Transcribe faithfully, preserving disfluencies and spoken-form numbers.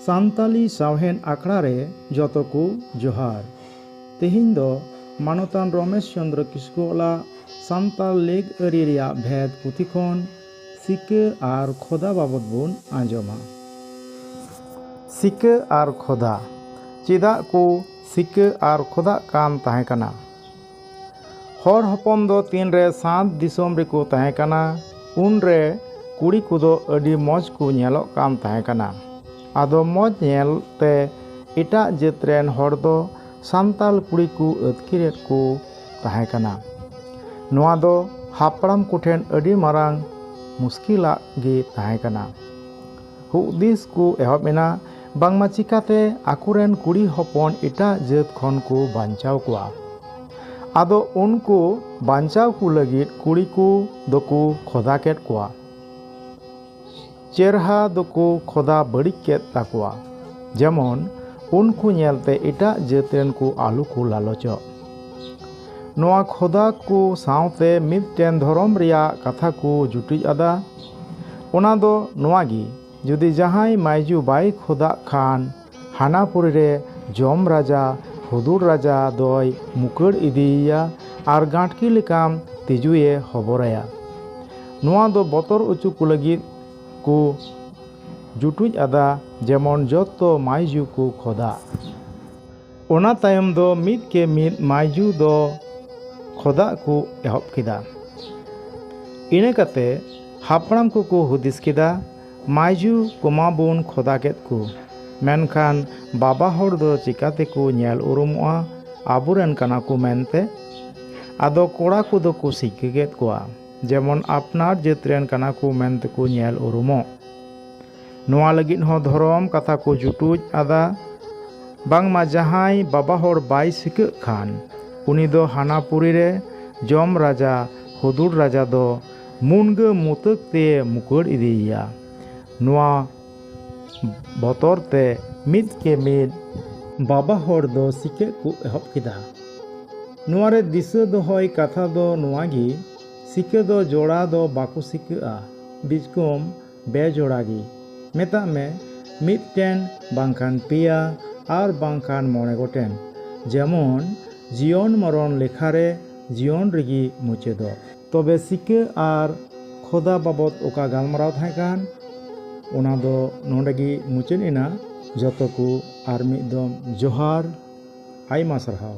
ᱥᱟᱱᱛᱟᱞᱤ ᱥᱟᱶᱦᱮᱫ ᱟᱠᱷᱲᱟ ᱨᱮ ᱡᱚᱛᱚ ᱠᱚ ᱡᱚᱦᱟᱨ᱾ ᱛᱮᱦᱮᱧ ᱫᱚ ᱢᱟᱱᱚᱛᱟᱱ ᱨᱚᱢᱮᱥ ᱪᱚᱸᱫᱽᱨᱚ ᱠᱤᱥᱠᱩ ᱚᱞᱟᱜ ᱥᱟᱱᱛᱟᱲ ᱞᱮᱜᱽ ᱟᱹᱨᱤ ᱨᱮᱭᱟᱜ ᱵᱷᱮᱫ ᱯᱩᱛᱷᱤ ᱠᱷᱚᱱ ᱥᱤᱠᱟᱹ ᱟᱨ ᱠᱷᱚᱫᱟ ᱵᱟᱵᱚᱛ ᱵᱚᱱ ᱟᱸᱡᱚᱢᱟ᱾ ᱥᱤᱠᱟᱹ ᱟᱨ ᱠᱷᱚᱫᱟ᱾ ᱪᱮᱫᱟᱜ ᱠᱚ ᱥᱤᱠᱟᱹ ᱟᱨ ᱠᱷᱚᱫᱟᱜ ᱠᱟᱱ ᱛᱟᱦᱮᱸ ᱠᱟᱱᱟ? ᱦᱚᱲ ᱦᱚᱯᱚᱱ ᱫᱚ ᱛᱤᱱᱨᱮ ᱥᱟᱸᱛ ᱫᱤᱥᱚᱢ ᱨᱮᱠᱚ ᱛᱟᱦᱮᱸ ᱠᱟᱱᱟ, ᱩᱱᱨᱮ ᱠᱩᱲᱤ ᱠᱚᱫᱚ ᱟᱹᱰᱤ ᱢᱚᱡᱽ ᱠᱚ ᱧᱮᱞᱚᱜ ᱠᱟᱱ ᱛᱟᱦᱮᱸ ᱠᱟᱱᱟ᱾ ᱟᱫᱚ ᱢᱚᱡᱽ ᱧᱮᱞ ᱛᱮ ᱮᱴᱟᱜ ᱡᱟᱹᱛ ᱨᱮᱱ ᱦᱚᱲ ᱫᱚ ᱥᱟᱱᱛᱟᱲ ᱠᱩᱲᱤ ᱠᱚ ᱟᱹᱛᱠᱤᱨᱮᱫ ᱠᱚ ᱛᱟᱦᱮᱸ ᱠᱟᱱᱟ᱾ ᱱᱚᱣᱟ ᱫᱚ ᱦᱟᱯᱲᱟᱢ ᱠᱚᱴᱷᱮᱱ ᱟᱹᱰᱤ ᱢᱟᱨᱟᱝ ᱢᱩᱥᱠᱤᱞᱟᱜ ᱜᱮ ᱛᱟᱦᱮᱸ ᱠᱟᱱᱟ᱾ ᱦᱩᱫᱤᱥ ᱠᱚ ᱮᱦᱚᱵ ᱮᱱᱟ, ᱵᱟᱝᱢᱟ ᱪᱤᱠᱟᱛᱮ ᱟᱠᱚᱨᱮᱱ ᱠᱩᱲᱤ ᱦᱚᱯᱚᱱ ᱮᱴᱟᱜ ᱡᱟᱹᱛ ᱠᱷᱚᱱ ᱠᱚ ᱵᱟᱧᱪᱟᱣ ᱠᱚᱣᱟ᱾ ᱟᱫᱚ ᱩᱱᱠᱩ ᱵᱟᱧᱪᱟᱣ ᱠᱚ ᱞᱟᱹᱜᱤᱫ ᱠᱩᱲᱤ ᱠᱚ ᱫᱚᱠᱚ ᱠᱷᱚᱫᱟ ᱠᱮᱫ ᱠᱚᱣᱟ᱾ ᱪᱮᱨᱦᱟ ᱫᱚᱠᱚ ᱠᱷᱚᱫᱟ ᱵᱟᱹᱲᱤᱡ ᱠᱮᱫ ᱛᱟᱠᱚᱣᱟ, ᱡᱮᱢᱚᱱ ᱩᱱᱠᱩ ᱧᱮᱞᱛᱮ ᱮᱴᱟᱜ ᱡᱟᱹᱛ ᱨᱮᱱ ᱠᱚ ᱟᱞᱚ ᱠᱚ ᱞᱟᱞᱚᱪᱚᱜ᱾ ᱱᱚᱣᱟ ᱠᱷᱚᱫᱟ ᱠᱚ ᱥᱟᱶᱛᱮ ᱢᱤᱫᱴᱮᱱ ᱫᱷᱚᱨᱚᱢ ᱨᱮᱭᱟᱜ ᱠᱟᱛᱷᱟ ᱠᱚ ᱡᱩᱴᱩᱡ ᱟᱫᱟ᱾ ᱚᱱᱟ ᱫᱚ ᱱᱚᱣᱟ ᱜᱮ, ᱡᱩᱫᱤ ᱡᱟᱦᱟᱸᱭ ᱢᱟᱹᱭᱡᱩ ᱵᱟᱭ ᱠᱷᱚᱫᱟᱜ ᱠᱷᱟᱱ, ᱦᱟᱱᱟᱯᱩᱨᱤ ᱨᱮ ᱡᱚᱢ ᱨᱟᱡᱟ, ᱦᱩᱫᱩᱲ ᱨᱟᱡᱟ ᱫᱚᱭ ᱢᱩᱠᱟᱹᱲ ᱤᱫᱤᱭᱮᱭᱟ ᱟᱨ ᱜᱟᱸᱴᱠᱤ ᱞᱮᱠᱟᱢ ᱛᱤᱡᱩᱭᱮ ᱦᱚᱵᱚᱨᱟᱭᱟ᱾ ᱱᱚᱣᱟ ᱫᱚ ᱵᱚᱛᱚᱨ ᱚᱪᱚ ᱠᱚ ᱞᱟᱹᱜᱤᱫ ᱠᱚ ᱡᱩᱴᱩᱡ ᱟᱫᱟ, ᱡᱮᱢᱚᱱ ᱡᱚᱛᱚ ᱢᱟᱹᱭᱡᱩ ᱠᱚ ᱠᱷᱚᱫᱟ᱾ ᱚᱱᱟ ᱛᱟᱭᱚᱢ ᱫᱚ ᱢᱤᱫ ᱠᱮ ᱢᱤᱫ ᱢᱟᱹᱭᱡᱩ ᱫᱚ ᱠᱷᱚᱫᱟᱜ ᱠᱚ ᱮᱦᱚᱵ ᱠᱮᱫᱟ᱾ ᱤᱱᱟᱹ ᱠᱟᱛᱮ ᱦᱟᱯᱲᱟᱢ ᱠᱚᱠᱚ ᱦᱩᱫᱤᱥ ᱠᱮᱫᱟ, ᱢᱟᱹᱭᱡᱩ ᱠᱚᱢᱟ ᱵᱚᱱ ᱠᱷᱚᱫᱟ ᱠᱮᱫ ᱠᱚ, ᱢᱮᱱᱠᱷᱟᱱ ᱵᱟᱵᱟ ᱦᱚᱲ ᱫᱚ ᱪᱤᱠᱟ ᱛᱮᱠᱚ ᱧᱮᱞ ᱩᱨᱩᱢᱚᱜᱼᱟ? ᱟᱵᱚᱨᱮᱱ ᱠᱟᱱᱟ ᱠᱚ ᱢᱮᱱᱛᱮ᱾ ᱟᱫᱚ ᱠᱚᱲᱟ ᱠᱚᱫᱚ ᱠᱚ ᱥᱤᱠᱟᱹ ᱠᱮᱫ ᱠᱚᱣᱟ, ᱡᱮᱢᱚᱱ ᱟᱯᱱᱟᱨ ᱡᱟᱹᱛ ᱨᱮᱱ ᱠᱟᱱᱟ ᱠᱚ ᱢᱮᱱᱛᱮᱠᱚ ᱧᱮᱞ ᱩᱨᱩᱢᱚᱜ᱾ ᱱᱚᱣᱟ ᱞᱟᱹᱜᱤᱫ ᱦᱚᱸ ᱫᱷᱚᱨᱚᱢ ᱠᱟᱛᱷᱟ ᱠᱚ ᱡᱩᱴᱩᱡ ᱟᱫᱟ, ᱵᱟᱝᱢᱟ ᱡᱟᱦᱟᱸᱭ ᱵᱟᱵᱟ ᱦᱚᱲ ᱵᱟᱭ ᱥᱤᱠᱟᱹᱜ ᱠᱷᱟᱱ, ᱩᱱᱤ ᱫᱚ ᱦᱟᱱᱟᱯᱩᱨᱤ ᱨᱮ ᱡᱚᱢ ᱨᱟᱡᱟ, ᱦᱩᱫᱩᱲ ᱨᱟᱡᱟ ᱫᱚ ᱢᱩᱱᱜᱟᱹ ᱢᱩᱛᱟᱹᱠ ᱛᱮ ᱢᱩᱠᱟᱹᱲ ᱤᱫᱤᱭᱮᱭᱟ᱾ ᱱᱚᱣᱟ ᱵᱚᱛᱚᱨ ᱛᱮ ᱢᱤᱫ ᱠᱮ ᱢᱤᱫ ᱵᱟᱵᱟ ᱦᱚᱲ ᱫᱚ ᱥᱤᱠᱟᱹᱜ ᱠᱚ ᱮᱦᱚᱵ ᱠᱮᱫᱟ᱾ ᱱᱚᱣᱟ ᱨᱮ ᱫᱤᱥᱟᱹ ᱫᱚᱦᱚᱭ ᱠᱟᱛᱷᱟ ᱫᱚ ᱱᱚᱣᱟ ᱜᱮ, ᱥᱤᱠᱟᱹ ᱫᱚ ᱡᱚᱲᱟ ᱫᱚ ᱵᱟᱠᱚ ᱥᱤᱠᱟᱹᱜᱼᱟ, ᱵᱤᱡᱠᱚᱢ ᱵᱮᱡᱚᱲᱟ ᱜᱮ᱾ ᱢᱮᱛᱟᱜ ᱢᱮ, ᱢᱤᱫᱴᱮᱱ ᱵᱟᱝᱠᱷᱟᱱ ᱯᱮᱭᱟ ᱟᱨ ᱵᱟᱝᱠᱷᱟᱱ ᱢᱚᱬᱮ ᱜᱚᱴᱮᱱ, ᱡᱮᱢᱚᱱ ᱡᱤᱭᱚᱱ ᱢᱚᱨᱚᱱ ᱞᱮᱠᱷᱟ ᱨᱮ ᱡᱤᱭᱚᱱ ᱨᱮᱜᱮ ᱢᱩᱪᱟᱹᱫᱚᱜ᱾ ᱛᱚᱵᱮ ᱥᱤᱠᱟᱹ ᱟᱨ ᱠᱷᱚᱫᱟ ᱵᱟᱵᱚᱫ ᱚᱠᱟ ᱜᱟᱞᱢᱟᱨᱟᱣ ᱛᱟᱦᱮᱸ ᱠᱟᱱ, ᱚᱱᱟ ᱫᱚ ᱱᱚᱰᱮ ᱜᱮ ᱢᱩᱪᱟᱹᱫ ᱮᱱᱟ᱾ ᱡᱚᱛᱚ ᱠᱚ ᱟᱨ ᱢᱤᱫ ᱫᱚᱢ ᱡᱚᱦᱟᱨ, ᱟᱭᱢᱟ ᱥᱟᱨᱦᱟᱣ᱾